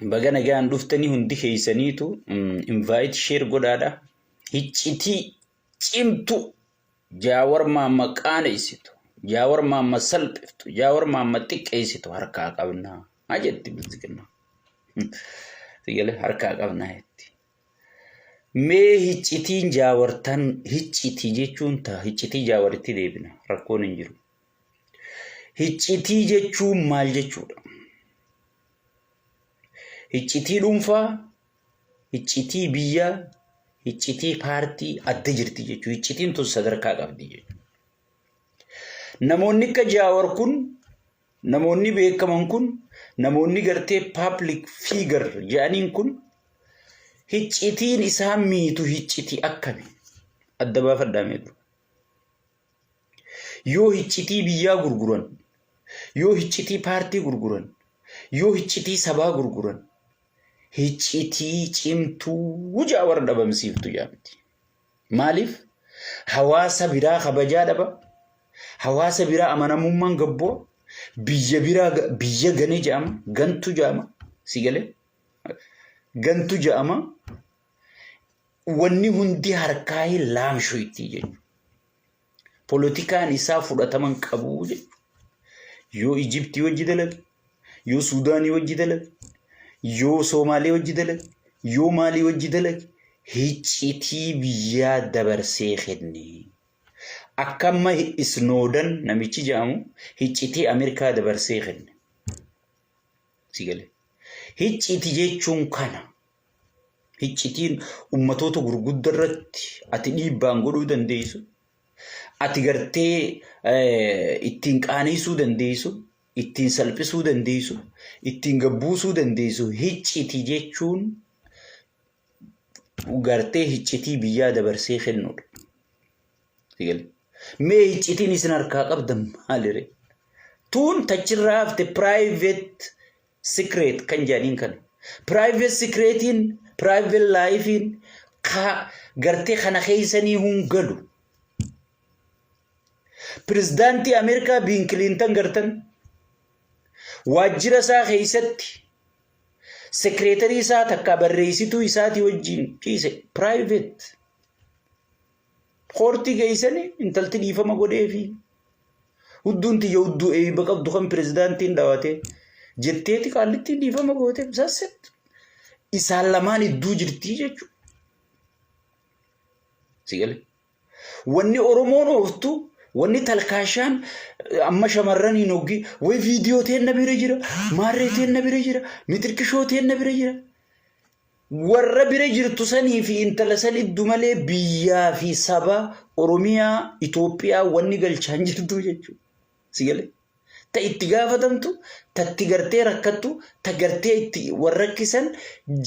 Baga nagaan dhuftanii hundi keessaniitu invite share godhaadha. Hiccitii cimtu Jaawar Maamma qaaneessitu, Jaawar Maamma salphiftu, Jaawar Maamma xiqqeessitu harkaa qabnaa jetti Biltsiginnaa. Sigalee harkaa qabnaa jetti. Mee hiccitiin jaawartan hiccitii jechuun ta'a hiccitii jaawaritti deebina rakkoon hin jiru. Hiccitii jechuun maal jechuudha? Hiccitii dhuunfaa, hiccitii biyyaa, hiccitii paartii adda jirti jechuudha. Hiccitiin tun sadarkaa qabdi jechuudha. Namoonni akka Jaawar kun, namoonni beekaman kun, namoonni gartee public figure jedhaniin kun hiccitiin isaan miitu hiccitii akkami? Adda baafadhaa mee dura. Yoo hiccitii biyyaa gurguran, yoo hiccitii paartii gurguran, yoo hiccitii sabaa gurguran, hiccitii cimtuu ja'a warra dhabamsiiftu jaamti. Maaliif? Hawaasa biraa kabajaa dhaba, hawaasa biraa amanamummaan gabboo, biyya biraa biyya gane jedhama, gantu jedhama, si galee? Gantu jedhama. Wanni hundi harkaa hin laamshoyti jechuudha. Polotikaan isaa fudhatama hin qabu jechuudha. Yoo Ijiptii wajji dalage, yoo Suudaanii wajji dalage, yoo Soomaalee wajji dalage, yoo maalii wajji dalage, hiccitii biyyaa dabarsee kenne. Akka amma Isnoodan namichi jedhamu hiccitii Ameerikaa dabarsee kenne. Si galee. Hicciti jechuun kana. Hiccitiin ummatoota gurgudda irratti ati dhiibbaan godhuu dandeessu, ati gartee ittiin qaaneessuu dandeessu, ittiin salphisuu dandeessu, ittiin gabbuusuu dandeessu hicciti jechuun gartee hiccitii biyyaa dabarsee kennuudha. Mee hiccitiin isin harkaa qabdan maalire? Tuun tachirraa hafte private secret kan jedhaniin kana. Private secretiin, private lifein ka gartee kana keessanii hun galu. Pirezidaantii Ameerikaa Biil Kilintan gartan waajjira isaa keessatti sekireetarii isaa takka barreessituu isaatii wajjin ciise private. Koortii geessanii intalti dhiifama godheefi hudduun tiyya hudduu eeyba qabdu kan pirezidaantiin dhawate jetteeti qaallittiin dhiifama gooteef sasset isaan lamaan idduu jirtii jechuudha. Si galee? Wanni Oromoon ooftu wanni talkaashaan amma shamarraniin hoggi way viidiyoo teenna bira jira maarree teenna bira jira mixirkishoo teenna bira jira. Warra bira jirtu sanii fi intala san iddu malee biyyaa fi saba Oromiyaa Itoophiyaa wanni galchaan jirtu jechuudha. Si galee? Ta itti gaafatamtu, ta itti gartee rakkattu, ta gartee itti warra rakkisan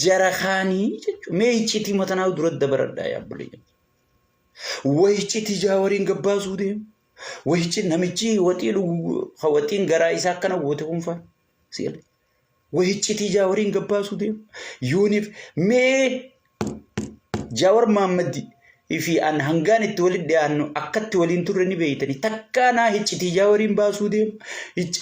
jara kaanii jechuudha. Mee iccitii matanaa dura dabaradhaa yaa obboleeyyan. Way iccitii jaawariin gabbaasuu deemu. Way iccitii namichi waxii dhugu waxiin garaa isaa akkana goote kun fa'a. Si galee? Way hiccitii jaawariin gabbaasuu deema. Yooniif mee Jaawar Mahammad fi an hangaan itti walitti dhiyaannu akkatti waliin turre ni beeytani. Takkaa naa hiccitii jaawariin baasuu deema.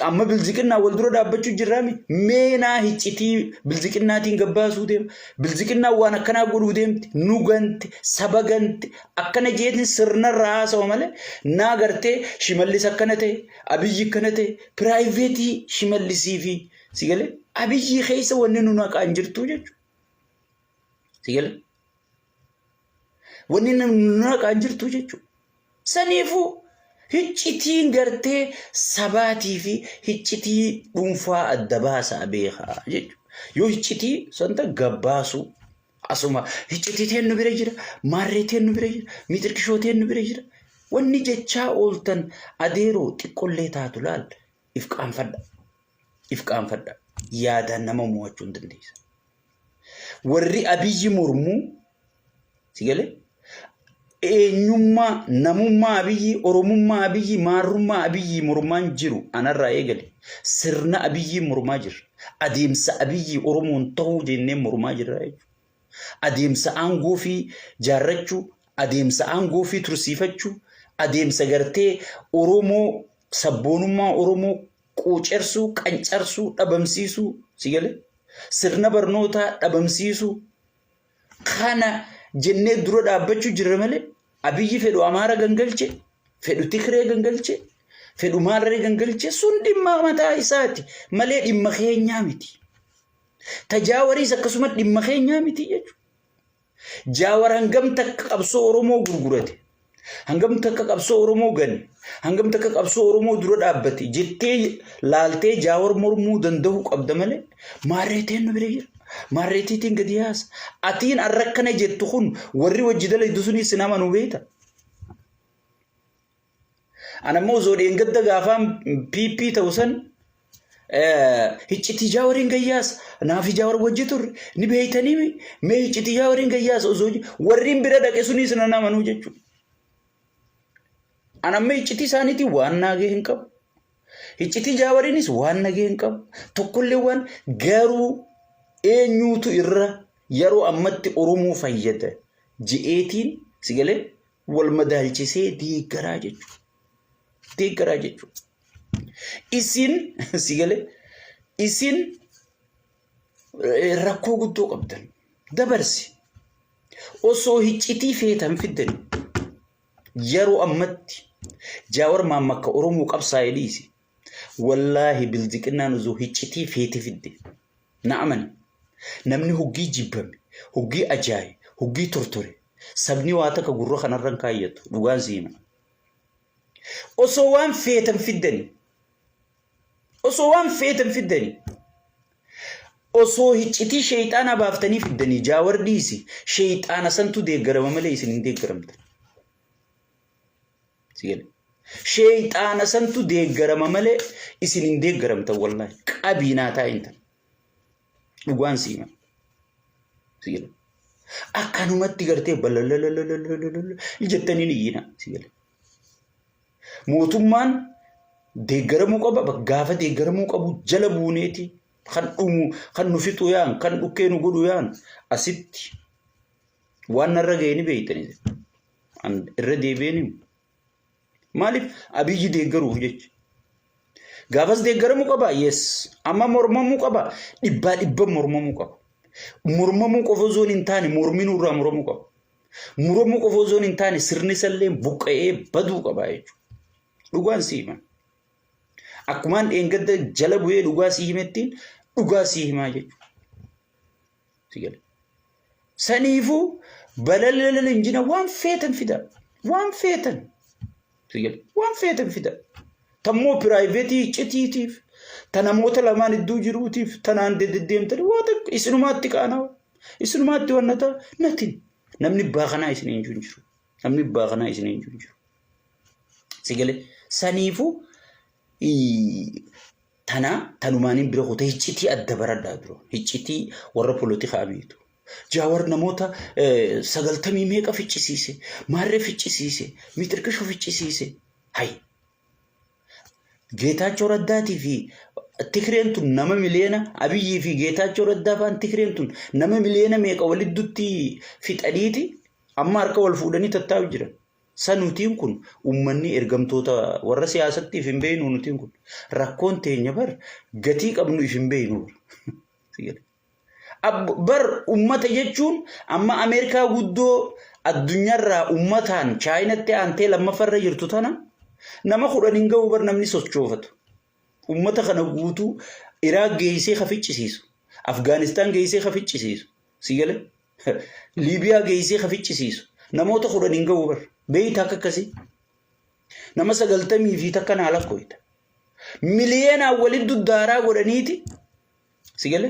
Amma bilziqinnaa wal dura dhaabbachuu jirraami. Mee naa hiccitii bilziqinnaatiin gabbaasuu deema. Bilziqinnaan waan akkanaa godhuu deemti. Nu gante, saba gante, akkana jeetiin sirnarraa haasawa malee naa gartee Shimallis akkana ta'e, Abiyyi akkana ta'e, piraayiveetii Shimallisii fi si galee Abiyyi keessa wanni nu naqaan jirtu jechuudha. Si galee wanni nu naqaan jirtu jechuudha. Saniifuu hiccitiin gartee sabaatii fi hiccitii dhuunfaa adda baasaa beekaa jechuudha. Yoo hiccitii santa gabbaasuu asuma hiccitii teen nu bira jira, maarree teen nu bira jira, mixirkishoo teen nu bira jira. Wanni jechaa ooltan adeeroo xiqqollee taatu laal if qaanfadha. If qaanfadha. Yaadaan nama mo'achuu hin dandeessan. Warri Abiyyi mormuu si galee eenyummaa namummaa Abiyyi Oromummaa Abiyyi maarrummaa Abiyyi mormaan jiru anarraa eegale sirna Abiyyi mormaa jirra. Adeemsa Abiyyi Oromoon ta'uu jennee mormaa jirra jechuudha. Adeemsa aangoo fi jaarrachuu, adeemsa aangoo fi tursiifachuu, adeemsa gartee Oromoo sabboonummaa Oromoo quucersuu, qancarsuu, dhabamsiisuu si galee. Sirna barnootaa dhabamsiisuu. Kana jennee dura dhaabbachuu jirra malee Abiyyi fedhu Amaara gangalche, fedhu Tigree gangalche, fedhu Maarree gangalche sun dhimma mataa isaati malee dhimma keenyaa miti. Ta Jaawariis akkasuma dhimma keenyaa miti jechuudha. Jaawar hangam takka qabsoo Oromoo gurgurate, hangam takka qabsoo Oromoo gane, hangam takka qabsoo Oromoo dura dhaabbate jettee laaltee Jaawar mormuu danda'uu qabda malee maarree teen nu bira jira. Maarree tiitiin gadi yaasa. Atiin arra akkana jettu kun warri wajji dalaydu sunis sin amanu beekta. An ammoo osoo dheengadda gaafaan PP ta'u san hiccitii jaawariin gayyaasa naaf jaawar wajji turre ni beeytanii mee hiccitii jaawariin gayyaasa osoo warriin bira dhaqe sunis nan amanuu jechuudha. An amma hiccitii isaaniitiin waan naagee hin qabu. Hiccitii jaawariinis waan nagee hin qabu. Tokkollee waan garuu eenyuutu irra yeroo ammatti Oromoo fayyada je'eetiin si galee wal madaalchisee deeggaraa jechuudha. Deeggaraa jechuudha. Isin si galee isin rakkoo guddoo qabdan dabarsi. Osoo hiccitii feetan fiddan yeroo ammatti Jaawar Maammakka Oromoo qabsaa'e dhiisi. Wallaahi bildiqinnaan osoo hiccitii feete fidde. Na amani. Namni hoggii jibbame, hoggii ajaaye, hoggii tortore, sabni waa takka gurra kanarra hin kaayyatu. Dhugaan si hima. Osoo waan feetan fiddani. Osoo waan feetan fiddani. Osoo hiccitii sheeyxaanaa baaftanii fiddanii jaawar dhiisi sheeyxaana santu deeggarama malee isin hin deeggaramtan. Si gale. Sheeyxaana santu deeggarama malee isin hin deeggaramtan wallaahi. Qabii naa taa'in tan. Dhugaan si hima. Si gale. Akkanumatti gartee balalalalalalalala jettanii ni iyyina. Si gale. Mootummaan deeggaramuu qaba gaafa deeggaramuu qabu jala buuneeti kan dhumu kan nu fixu yaan kan dhukkee nu godhu yaan asitti waan narra ga'e ni beektani. An irra deebi'een himu. Maaliif Abiyyi deeggaruuf jecha. Gaafas deeggaramuu qaba? Yes. Amma mormamuu qaba? Dhibbaa dhibba mormamuu qaba. Mormamuu qofa osoo hin taane morminuu irraa muramuu qaba. Muramuu qofa osoo hin taane sirni isallee buqqa'ee baduu qaba jechuudha. Dhugaan si hima. Akkumaan dheengadda jala bu'ee dhugaa si himettiin dhugaa si himaa jechuudha. Si gale. Saniifuu balalala hin jina waan feetan fida. Waan feetan. Si gale. Waan feetan fida. Tammoo piraayiveetii iccitiitiif ta namoota lamaan iddoo jiruutiif tanaan deddeemtanii waa takka isinumaatti qaanawa. Isinumaatti wannata natin. Namni baakanaa isin hin jiru. Namni baakanaa isin hin jiru. Si gale. Saniifuu Tana tanumaaniin bira kuta hiccitii adda baradhaa dura. Hiccitii warra polotikaa beektu. Jaawar namoota sagaltamii meeqa ficcisiise, maarree ficcisiise, mixirqisho ficcisiise. Hay. Geetaachoo Raddaatii fi Tigreen tun nama miliyoona Abiyyii fi Geetaachoo Raddaa faan Tigreen tun nama miliyoona meeqa waliddutti fixaniiti amma harka wal fuudhanii tattaa'u jiran. Sa nutiin kun ummanni ergamtoota warra siyaasatti if hin beeynu nutiin kun. Rakkoon teenya bar gatii qabnu if hin beeynu bar. Si gale. Bar ummata jechuun amma Ameerikaa guddoo addunyaarraa ummataan Chaayinatti aantee lammaffarra jirtu tana nama 10 hin ga'u bar namni sochoofatu. Ummata kana guutuu Iraaq geessee ka ficcisiisu. Afgaanistaan geessee ka ficcisiisu. Si gale? Liibiyaa geessee ka ficcisiisu. Namoota 10 hin ga'u bar. Beeyta akka akkasii. Nama sagaltamii fi takka naa lakkooyta. Miliyeenaan walitti duddaaraa godhaniiti. Si gale?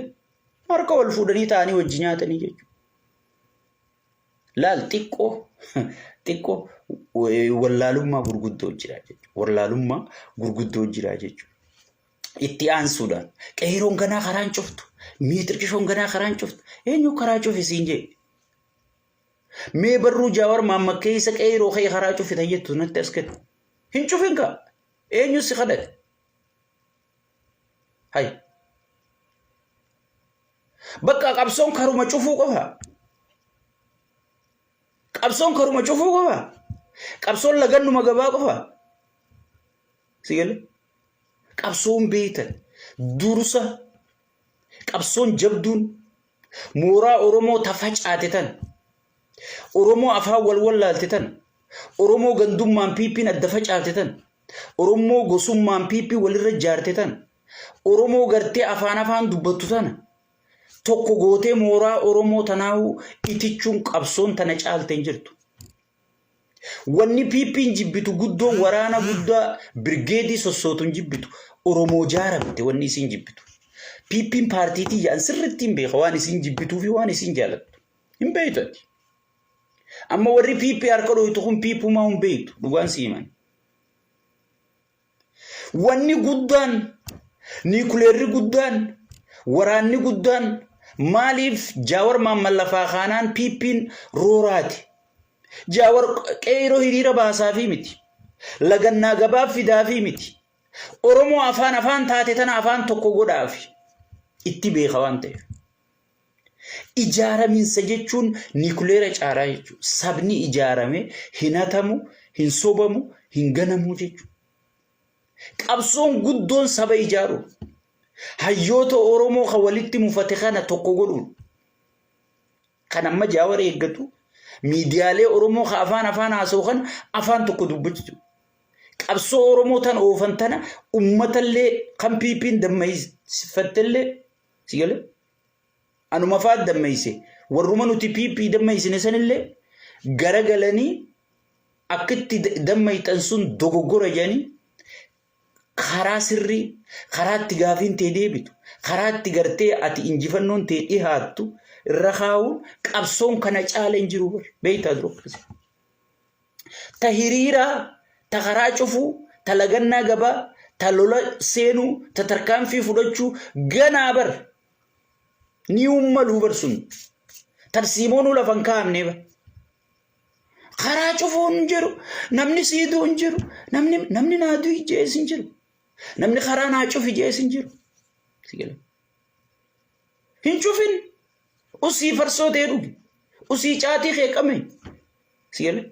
Harka wal fuudhanii taa'anii wajji nyaatanii jechuudha. Laal xiqqoo xiqqoo wallaalummaa gurguddoo jira jechuudha. Wallaalummaa gurguddoo jira jechuudha. Itti aansuudhaan qeeroon ganaa karaan cuftu miitirqishoon ganaa karaan cuftu eenyu karaa cufi siin jee. Mee barruu Jaawar Maamma keessa qeeroo kee karaa cufi tayyattu natti as kennu. Hin cufin kaa eenyu si kadhate. Hay. Bakka qabsoon karuma cufuu qofa. Qabsoon karuma cufuu qofa. Qabsoon lagannuma gabaa qofa. Si galee? Qabsoon beektan dursa Qabsoon jabduun mooraa Oromoo ta facaate tan Oromoo afaan wal wallaalte tan Oromoo gandummaan PPn adda facaafte tan Oromoo gosummaan PP walirra jaarte tan Oromoo gartee afaan afaan dubbattu tana tokko gootee mooraa Oromoo tanaahuu itichuun qabsoon tana caalte hin jirtu. Wanni PPn jibbitu guddoon waraana guddaa birgeedii sossootu hin jibbitu. Oromoo jaaramte wanni isiin jibbitu. PPn paartii tiyya an sirriitti hin beeka waan isiin jibbituu fi waan isiin jaalattu. Hin beektu ati. Amma warri PP harka dhooytu kun PPumaa hin beektu dhugaan si himan. Wanni guddaan niikuleerri guddaan waraanni guddaan maaliif Jaawar Maamman lafaa kaanaan PPn rooraati. Jaawar qeeroo hiriira baasaafii miti. Lagannaa gabaa fidaafii miti. Oromoo afaan afaan taate tana afaan tokko godhaafi. Itti beeka waan ta'eef. Ijaaraminsa jechuun niikuleera caaraa jechuudha. Sabni ijaarame hin hatamu, hin sobamu, hin ganamu jechuudha. Qabsoon guddoon saba ijaaru. Hayyoota Oromoo kan walitti mufate kana tokko godhuun. Kan amma Jaawar eeggatu miidiyaalee Oromoo kan afaan afaan haasa'u kana afaan tokko dubbachuu. Qabsoo Oromoo tan oofan tana uummatallee kan PPn dammeeffattellee si galee Anuma fa'aa dammeeyse. Warruma nuti PP dammeeysine sanillee garagalanii akka itti dammeeyxan sun dogoggora jedhanii karaa sirrii, karaa itti gaafiin tee deebitu, karaa itti gartee ati injifannoon tee dhihaattu irra kaa'uun qabsoon kana caala hin jiru bar. Beektaa dura akkasii. Ta hiriiraa, ta karaa cufuu, ta lagannaa gabaa, ta lola seenuu, ta tarkaanfii fudhachuu ganaa bar. Ni uummaluu bar sun. Tarsiimoonuu lafa hin kaa'amnee bar. Karaa cufuun hin jiru. Namni siiduu hin jiru. Namni namni naa du'i jees hin jiru. Namni karaa naa cufi jees hin jiru. Si galee. Hin cufin. Usii farsoo ta'e dhugi. Usii caatii kee qame. Si galee.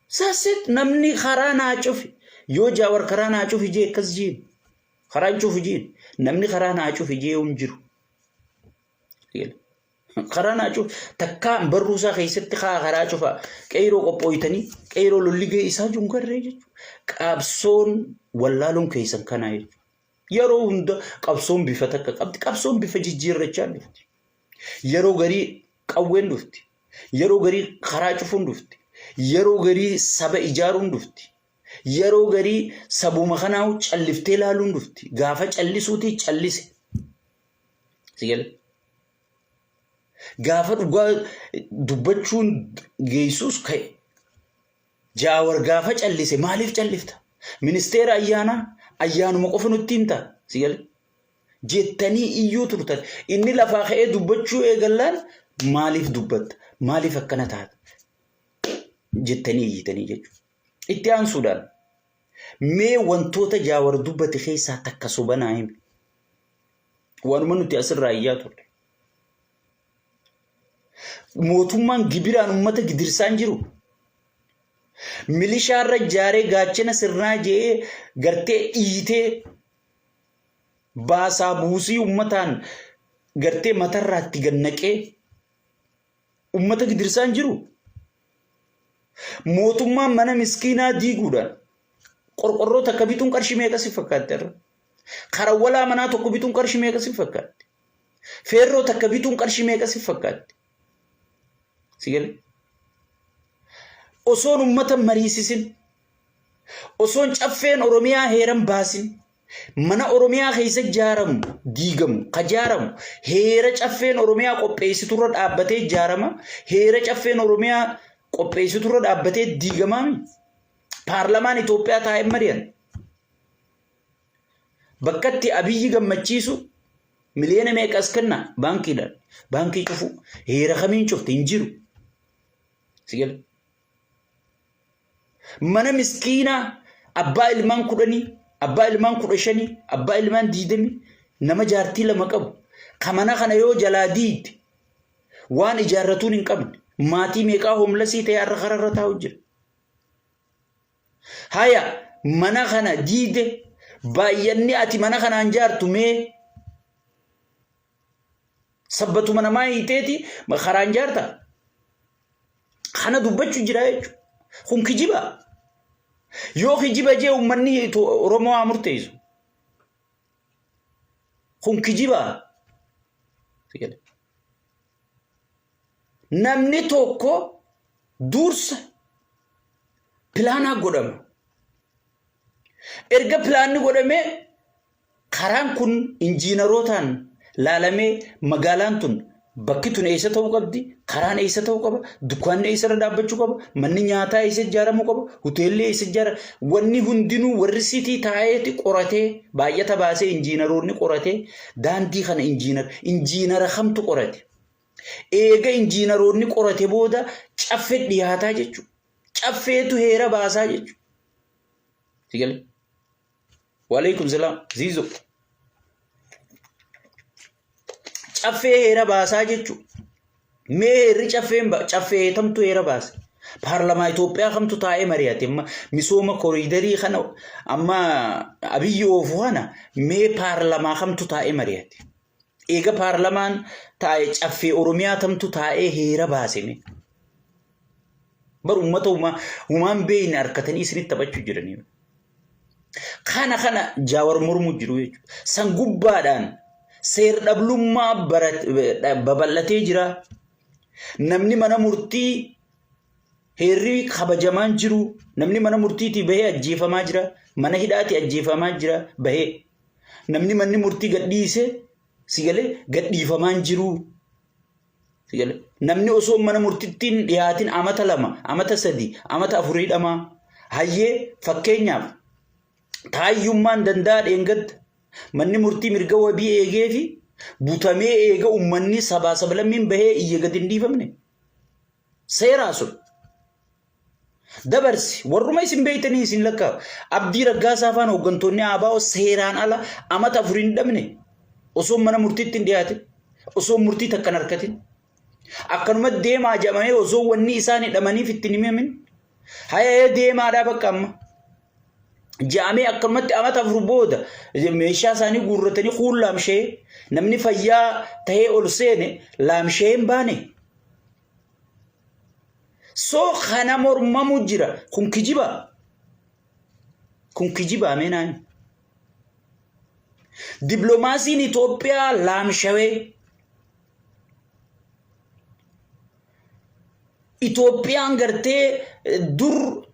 Sassit namni karaa naa cufi. Yoo jaawar karaa naa cufi jee akkas jeen. Karaa hin cufu jeen. Namni karaa naa cufi jee hin jiru. Karaa naa cufi. Takkaa barruu isaa keessatti kaa karaa cufa. Qeyroo qophooytanii qeyroo lolli ga'e isaa jungarree jechuudha. Qabsoon wallaaluun keessan kanaa jechuudha. Yeroo hunda qabsoon bifa takka qabdi. Qabsoon bifa jijjiirrachaa dhufti. Yeroo garii qawween dhufti. Yeroo garii karaa cufuun dhufti. Yeroo garii saba ijaaruun dhufti. Yeroo garii sabuma kanaa calliftee laaluun dhufti. Gaafa callisuutii callise. Si gale? Gaafa dhugaa dubbachuun geessus ka'e. Jaawar gaafa callise maaliif callifta? Ministeera ayyaanaa ayyaanuma qofa nutti himta. Si gale? Jettanii iyyuu turtan. Inni lafaa ka'ee dubbachuu eegallaan maaliif dubbatta? Maaliif akkana taata? Jettanii iyyitanii jechuudha. Itti aansuudhaan mee wantoota Jaawar dubbate keessaa takka soba naa himi. Waanuma nuti asirraa iyyaa turre. Mootummaan gibiraan uummata gidirsaa hin jiru. Milishaarra ijaaree gaachana sirnaa je'ee gartee dhiitee baasaa buusii uummataan gartee matarraatti gannaqee uummata gidirsaa hin jiru. Mootummaan mana miskiinaa diiguudhaan qorqorroo takka bituun qarshii meeqa si fakkaatti irra? Karawwalaa manaa tokko bituun qarshii meeqa si fakkaatti? Feerroo takka bituun qarshii meeqa si fakkaatti? Si galee? Osoon uummata mariisisin, osoon caffeen Oromiyaa heeran baasin, mana Oromiyaa keessa ijaaramu diigamu, ka ijaaramu heera caffeen Oromiyaa qopheessiturra dhaabbatee ijaarama, heera caffeen Oromiyaa qopheessiturra dhaabbatee diigamaami. Paarlamaan Itoophiyaa taa'ee mari'an. Bakkatti Abiyyi gammachiisu miliyoona meeqa as kenna baankiidhaan. Baankii cufuu heera kamiin cufte hin jiru. Si gala. Mana miskiinaa abbaa ilmaan 10, abbaa ilmaan 15, abbaa ilmaan 20 nama jaartii lama qabu. Ka mana kana yoo jalaa diigde waan ijaarratuun hin qabne maatii meeqaa hoomlasii ta'e har'a kararra taa'u jira. Haya mana kana diide baay'anni ati mana kanaan jaartu mee Sabbatuma namaa hiiteeti karaan jaarta. Kana dubbachuu jira jechuudha. Kun kijiba. Yoo kijiba jee uummanni Oromoo haa murteessu. Kun kijiba. Namni tokko dursa pilaanaa godhama. Erga pilaanni godhamee karaan kun injiinarootaan laalamee magaalaan tun bakki tun eessa ta'uu qabdi, karaan eessa ta'uu qaba, dukkaanni eessa irra dhaabbachuu qaba, manni nyaataa eessa ijaaramuu qaba, hoteelli eessa ijaara, wanni hundinuu warri sitii taa'eeti qoratee baay'ata baasee injiinaroonni qoratee daandii kana injiinara kamtu qorate. Eega injiinaroonni qorate booda caffe dhiyaataa jechuudha. Caffeetu heera baasaa jechuudha. Si galee? Waalaikum salaam. Ziizo. Caffee heera baasaa jechuudha. Mee heerri caffeen caffee tamtu heera baase. Paarlamaa Itoophiyaa kamtu taa'ee mari'ate amma misooma koriidarii kana amma Abiyyi oofu kana mee paarlamaa kamtu taa'ee mari'ate. Eega paarlamaan taa'e caffee Oromiyaa tamtu taa'ee heera baase mee. Bar uummata humaan beeyne harkatanii isinitti taphachuu jiranii. Kana kana Jaawar mormuu jiru jechuudha. San gubbaadhaan seer dhablummaa babal'atee jira. Namni mana murtii heerri kabajamaan jiru. Namni mana murtiitii bahee ajjeefamaa jira. Mana hidhaatii ajjeefamaa jira bahee. Namni manni murtii gadhiise si galee gadhiifamaan jiru. Si galee namni osoo mana murtiitti hin dhiyaatin amata 2, amata 3, amata 4 hidhamaa. Hayyee fakkeenyaaf taayyummaan danda'a dheengadda manni murtii mirga wabii eegee fi butamee eega uummanni sabaa sablammiin bahee iyya gadi hin dhiifamne. Seeraa sun. Dabarsi warruma isin beektanii isin lakkaa Abdii Raggaasaa faan hooggantoonni ABO seeraan ala amata 4 hin dhabne osoo mana murtiitti hin dhiyaatin osoo murtii takka hin harkatin akkanuma deemaa jedhamee osoo wanni isaan hidhamaniif itti hin himamin hayee deemaadhaa bakka amma jedhamee akkanumatti amata 4 booda meeshaa isaanii guurratanii kuun laamshee namni fayyaa tahee ol seene laamshee hin baane. So kana mormamu jira. Kun kijiba. Kun kijiba mee naan. Dippiloomaasiin Itoophiyaa laamshawee. Itoophiyaan gartee dur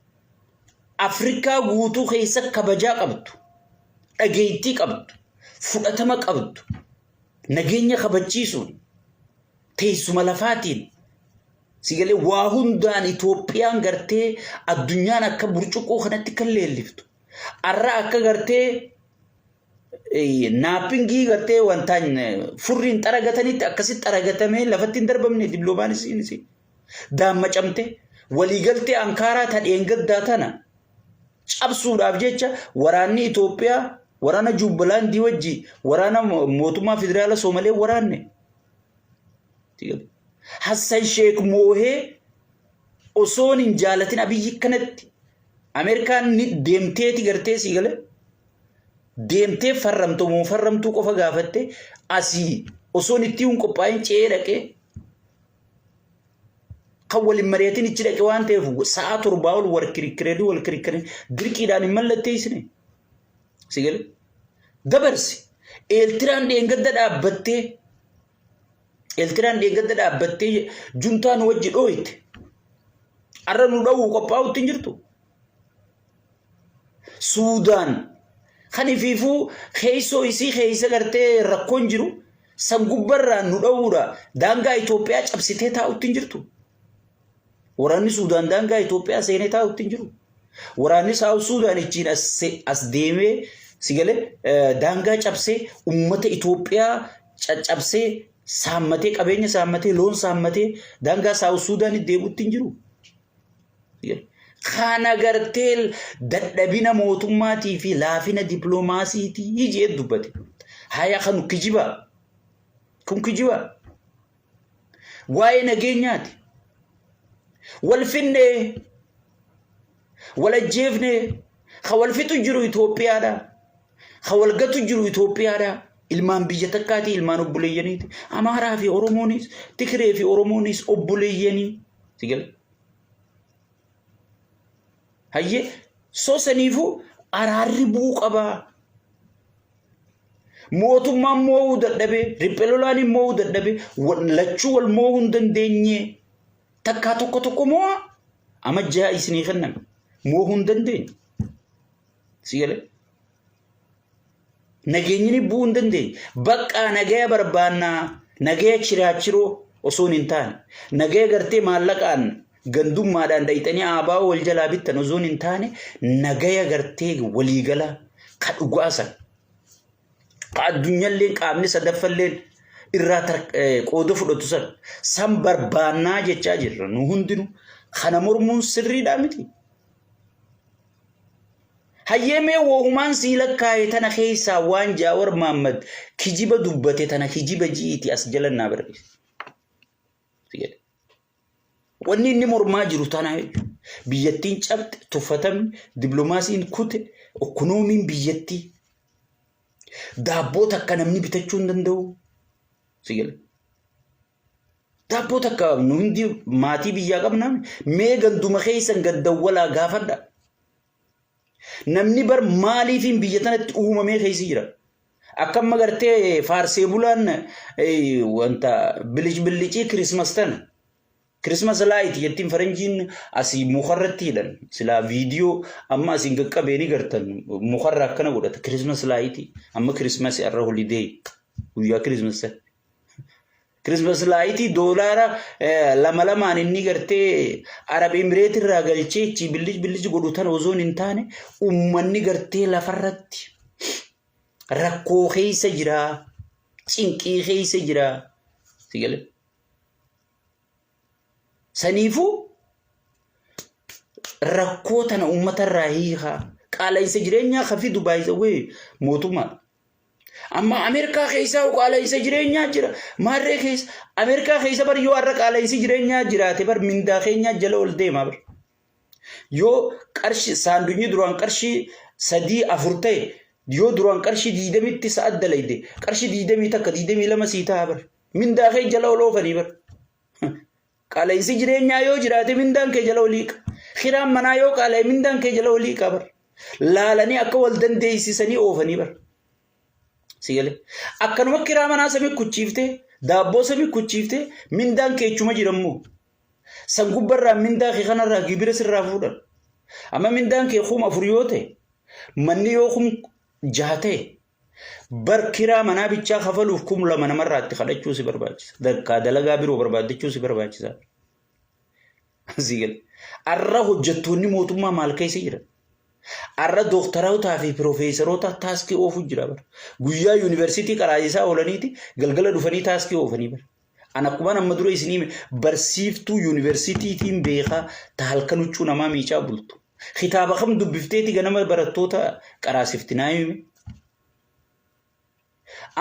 Afrikaa guutuu keessa kabajaa qabdu, dhageettii qabdu, fudhatama qabdu, nageenya kabachiisuun teessuma lafaatiin si galee waa hundaan Itoophiyaan gartee addunyaan akka burcuqqoo kanatti kan leelliftu. Arra akka gartee naappingii gartee wantaan furriin xaragatanitti akkasitti xaragatamee lafatti hin darbamne dippiloomaasiin daammacamte waliigaltee Ankaaraa ta dheengaddaa tana cabsuudhaaf jecha waraanni Itoophiyaa waraana Juubbalaandii wajji waraana mootummaa federaala Soomalee waraanne. Hassan Sheek moohee osoon hin jaalatin Abiyyi kanatti Ameerikaan ni deemteeti gartee sii galee deemtee farramtu moo farramtuu qofa gaafatte asii osoon itti hin qophaa'in ce'ee dhaqee kan waliin mari'atin ichi dhaqe waan ta'eef sa'a 7 ol wal kirikiranii wal kirikiranii dirqiidhaan hin mallatteessine. Si galee dabarsi Eeltiraan dheengadda dhaabbattee Eeltiraan dheengadda dhaabbattee juntaa nu wajji dhooyte. Arra nu dhowwu qophaa'utti hin jirtu. Suudaan kan ifiifuu keessoo isii keessa gartee rakkoon jiru san gubbarraan nu dhowwuudha daangaa Itoophiyaa cabsitee taa'utti hin jirtu. Waraanni Suudaan daangaa Itoophiyaa seenee taa'utti hin jiru. Waraanni Saawut Suudaan ittiin as deemee si galee daangaa cabsee uummata Itoophiyaa caccabsee saammatee qabeenya saammatee loon saammatee daangaa Saawut Suudaanitti deebi'utti hin jiru. Kana gartee dadhabina mootummaatii fi laafina dippiloomaasiitii jee dubbate. Haya kan kijibaa. Kun kijibaa. Waa'ee nageenyaati. Wal finnee, wal ajjeefnee, ka wal fixu jiru Itoophiyaadha. Ka wal gatu jiru Itoophiyaadha. Ilmaan biyya takkaati, ilmaan obboleeyyaniiti. Amaaraa fi Oromoonis, Tigree fi Oromoonis obboleeyyanii. Si gala? Hayyee soo saniifuu araarri bu'uu qabaa. Mootummaan moo'uu dadhabee, riphee lolaan moo'uu dadhabee, lachuu wal moo'uu hin dandeenye. Takkaa tokko tokko moo'a amma ja'a isinii kenname moo'uu hin dandeenye. Si galee? Nageenyi bu'uu hin dandeenye. Baqqaa nagaya barbaannaa nagaya chiraachiroo osoo hin taane nagaya gartee maallaqaan gandummaadhaan dhayxanii aabaa'oo wal jalaa bittan osoo hin taane nagaya gartee waliigalaa ka dhugaa san ka addunyalleen qaamni sadaffalleen irraa qooda fudhatu san san barbaannaa jechaa jirra nu hundinuu kana mormuun sirriidhaa miti. Hayyee mee woohumaan sii lakkaa'e tana keessaa waan Jaawar Maammad kijiba dubbate tana kijiba ji'iiti as jala naa barreessi. Wanni inni mormaa jiru tana jechuudha. Biyyattiin cabxe, tuffatamni, dippiloomaasiin kute, ikkonoomiin biyyattii daabboo takka namni bitachuu hin danda'u. Si gala. Daabboo takka nu hundi maatii biyyaa qabnaa mee ganduma keessan gaddawwalaa gaafadha. Namni bar maaliifiin biyya tanatti uumamee keessa jira. Akka amma gartee faarsee bulaan wanta bilic bilicii kirismas tana. Kirismas laayit jettiin faranjiin asii mukarratti hidhan. Silaa viidiyoo amma asiin qaqqabee ni gartan mukarra akkana godhata. Kirismas laayitii amma kirismas irra holidee guyyaa kirismas sana. Kirismas laayitii doolaara lama lamaan inni gartee Arab Imireet irraa galchee ichi billic billic godhu tana osoo hin taane uummanni gartee lafarratti rakkoo keessa jira cinqii keessa jira. Si galee? Saniifuu rakkoo tana uummatarraa hiikaa qaala'insa jireenyaa ka fidu baay'isawwee mootummaadha. Amma Ameerikaa keessaa qaala'insa jireenyaa jira. Maarree keessa Ameerikaa keessa bar yoo har'a qaala'insi jireenyaa jiraate bar mindaa keenyaa jala ol deema bar. Yoo qarshii saandunyi duraan qarshii sadii afur ta'e yoo duraan qarshii diidamitti sa'a dalayde qarshii 21 22 sii ta'a bar. Mindaa kee jala ol oofanii bar. Qaala'insi jireenyaa yoo jiraate mindaan kee jala olii qaba. Kiraan manaa yoo qaala'e mindaan kee jala olii qaba. Laalanii akka wal dandeessisanii oofanii bar. Si galee. Akkanuma kiraa manaa samii kuchiiftee daabboo samii kuchiiftee mindaan kee ichuma jira immoo. San gubbarraa mindaa kee kanarraa gibira sirraa fuudhan. Amma mindaan kee 4000 yoo ta'e manni yoo 6000 ta'e Bar kiraa manaa bichaa kafaluuf 2000 namarraa itti kadhachuu si barbaachisa. Dakkaa dalagaa biroo barbaaddachuu si barbaachisa. Asii gala. Arra hojjettoonni mootummaa maal keessa jiran? Arra dooktarootaa fi piroofeesaroota taaskii oofu jira bar. Guyyaa yuunivarsiitii qaraasisaa oolaniiti galgala dhufanii taaskii oofanii bar. An akkumaan amma dura isinii hime barsiiftuu yuunivarsiitiitiin beekaa ta halkan huccuu namaa miicaa bultu. Kitaaba kam dubbifteeti ganama barattoota qaraasifti naa himi.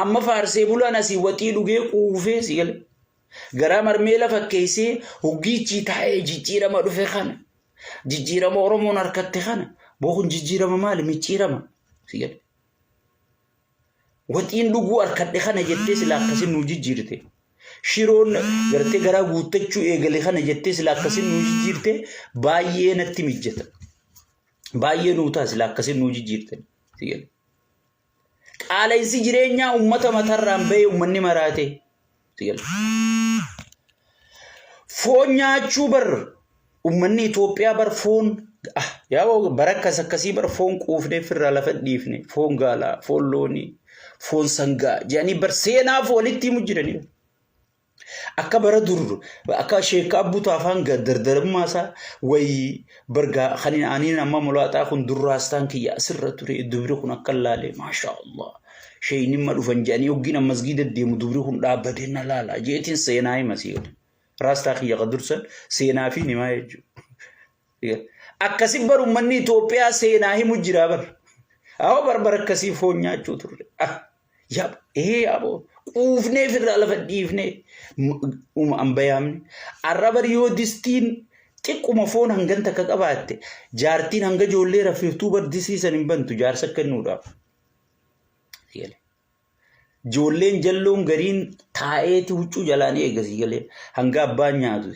Amma faarsee bulaan asii waxii dhugee quufee si gale. Garaa marmeela fakkeessee hoggiichii taa'ee jijjiirama dhufe kana. Jijjiirama Oromoon harkatte kana. Boo kun jijjiirama maali micciirama si gale. Waxiin dhuguu harkadhe kana jettee sila akkasin nuu jijjiirte. Shiroon gartee garaa guuttachuu eegale kana jettee sila akkasin nuu jijjiirte baay'ee natti mijjata. Baay'ee nuu ta'a sila akkasin nuu jijjiirte. Qaala'insi jireenyaa uummata matarraan bahee uummanni maraate. Foon nyaachuu bar uummanni Itoophiyaa bar foon ah, yaa bara akkas akkasii bar foon quufnee firraa lafa dhiifne foon gaalaa foon loonii foon sangaa jedhanii bar seenaaf walitti himu jiranii. Akka bara dur akka sheekka abbuutu afaan dardarummaa isaa wayii bargaa kan aniin amma mulaaxaa kun durraastaan kiyya asirra ture dubri kun akka laalee maashaa Allah. Sheeyni ma dhufan jedhanii hoggiin amma masgiida deemu dubri kun dhaabbatee na laala jeetiin seenaa hima sii godhe. Raastaa kiyya ka dursan seenaa fi nimaa jechuudha. Akkasi bar uummanni Itoophiyaa seenaa himu jira bar. Awwa bar bara akkasii foon nyaachuu turre. Ah, yaa ee yaaboo quufnee firraa lafa dhiifnee an bayaamne. Arra bar yoo distiin xiqquma foon hangan takka qabaatte jaartiin hanga ijoollee raffiftuu bar distii san hin bantu jaarsa kennuudhaaf. Ijoolleen jalloon gariin taa'eeti huccuu jalaan eega sii galee hanga abbaan nyaatu.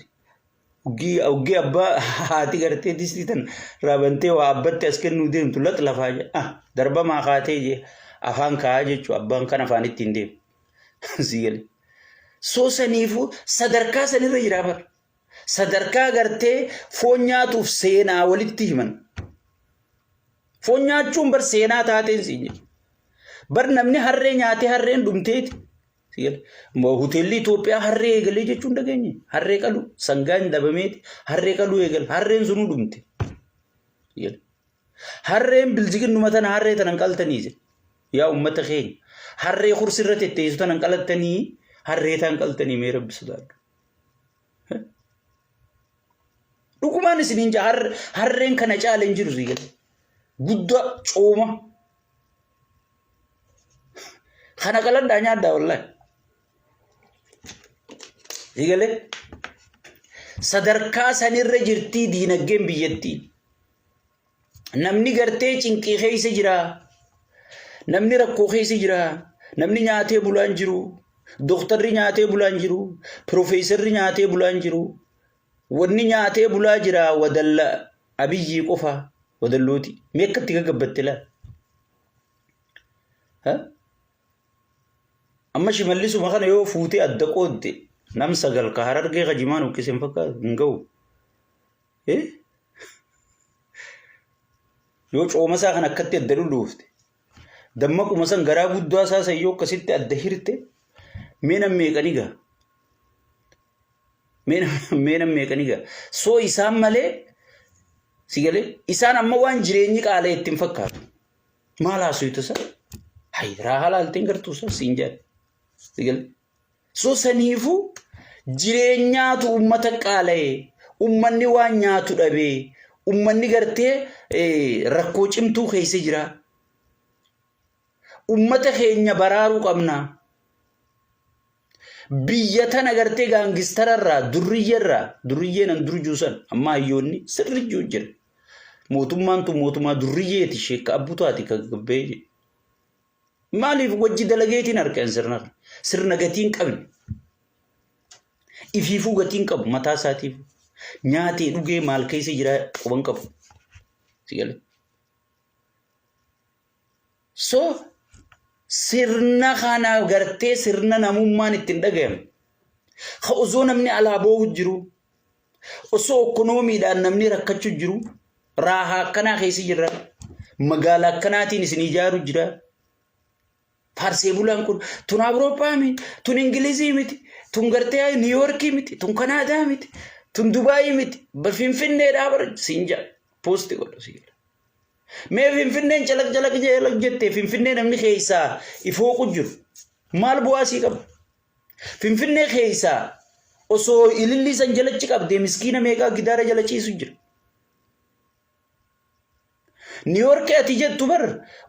Uggii abbaa haati gartee distii tan raabantee waa abbatti as kennuu deemtu lax lafaa jedha. Ah, darbamaa kaatee jee afaan kaa'aa jechuu abbaan kan afaan ittiin deemu. Sii galee. Soo saniifuu sadarkaa sanirra jira bara. Sadarkaa gartee foon nyaatuuf seenaa walitti himan. Foon nyaachuun bar seenaa taateen siin jedhu. Bar namni harree nyaatee harreen dhumteeti. Hoteelli Itoophiyaa harree eegalee jechuun dhageenye. Harree qalu sangaan dhabameeti harree qaluu eegale. Harreen sunuu dhumte. Harreen bilziginnuma tana harree tanan qaltanii jedhe. Yaa uummata keenya harree kursirra tetteessu tanan qalattanii harree taan qaltanii mee rabbi sodaadhu. Dhugumaan isiniin jaa harreen kana caala hin jiru sii gale. Guddaa cooma. Kana qaladhaa nyaadhaa wallahi. Sii galee sadarkaa sanirra jirtii diinagdeen biyyattii. Namni gartee cinqii keessa jira. Namni rakkoo keessa jira. Namni nyaatee bulaa hin jiru. Dooktarri nyaatee bulaa hin jiru. Piroofeesarri nyaatee bulaa hin jiru. Wanni nyaatee bulaa jira wadalla abiyyii qofa wadallooti. Mee akka itti gagabbatte laal. Amma shimallisuma kana yoo fuutee adda qoodde nam sagal ka harargee ka jimaan uqqise hin fakkaatu hin ga'u. Yoo cooma isaa kan akkatti adda dhudhuufte dammaquma san garaa guddaa isaa san yoo akkasitti adda hirte mee nam meeqani ga'a? Mee nam meeqani ga'a? Soo isaan malee si galee isaan amma waan jireenyi qaala'e itti hin fakkaatu. Maal haasuytu isa? Hayi raahaa laalteen gartuu isa siin jedha. Si galee? So saniifuu jireenyaatu ummata qaala'e, ummanni waan nyaatu dhabe, ummanni gartee rakkoo cimtuu keessa jira. Ummata keenya baraaruu qabna. Biyya tana gartee gaangistararraa, durriyyerraa, durriyyeen an dur juusan amma hayyoonni sirri juu jira. Mootummaan tun mootummaa durriyyeeti sheekka abbutaati ka gabbee jedhe. Maaliif wajji dalageetiin harkeen sirna kana. Sirna gatii hin qabne. Ifiifuu gatii hin qabu mataa isaatiif. Nyaatee dhugee maal keessa jira quban qabu. Si galee. So sirna kana gartee sirna namummaan ittiin dhagayamne. Ka osoo namni alaa boohu jiru Osoo okkonoomiidhaan namni rakkachu jiru raahaa akkanaa keessa jirra. Magaala akkanaatiin isin ijaaru jira. Faarsee bulaan kun tun Awurooppaa miti, tun Ingilizii miti, tun gartee Niiyoorkii miti, tun Kanaadaa miti, tun Dubaayii miti. Bar Finfinneedhaa bar siin jedha. Poosti godha siin jedha. Mee Finfinneen calaq calaq calaq jettee Finfinnee namni keessaa ifooqu jiru. Maal bu'aa sii qaba? Finfinnee keessaa osoo ilillii san jalachi qabdee miskiina meeqaa gidaara jala ciisu jira. Niiyoorkii ati jettu bar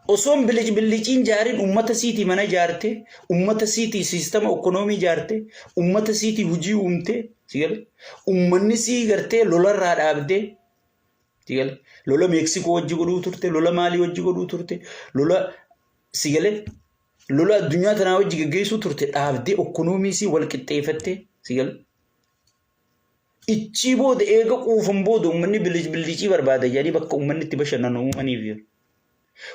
osoon bilic biliciin jaarin ummata siitii mana jaarte, ummata siitii siistama okkonoomii jaarte, ummata siitii hujii uumte, si gale ummanni sii gartee lolarraa dhaabdee, si gale lola Meeksikoo wajji godhuu turte, lola maalii wajji godhuu turte, lola si gale Lola addunyaa tanaa wajji geggeessuu turte dhaabdee okkonoomii isii wal qixxeeffattee si gala. Ichii booda eega quufan booda uummanni bilic bilicii barbaada jedhanii bakka uummanni itti bashannanu uumaniif jiru.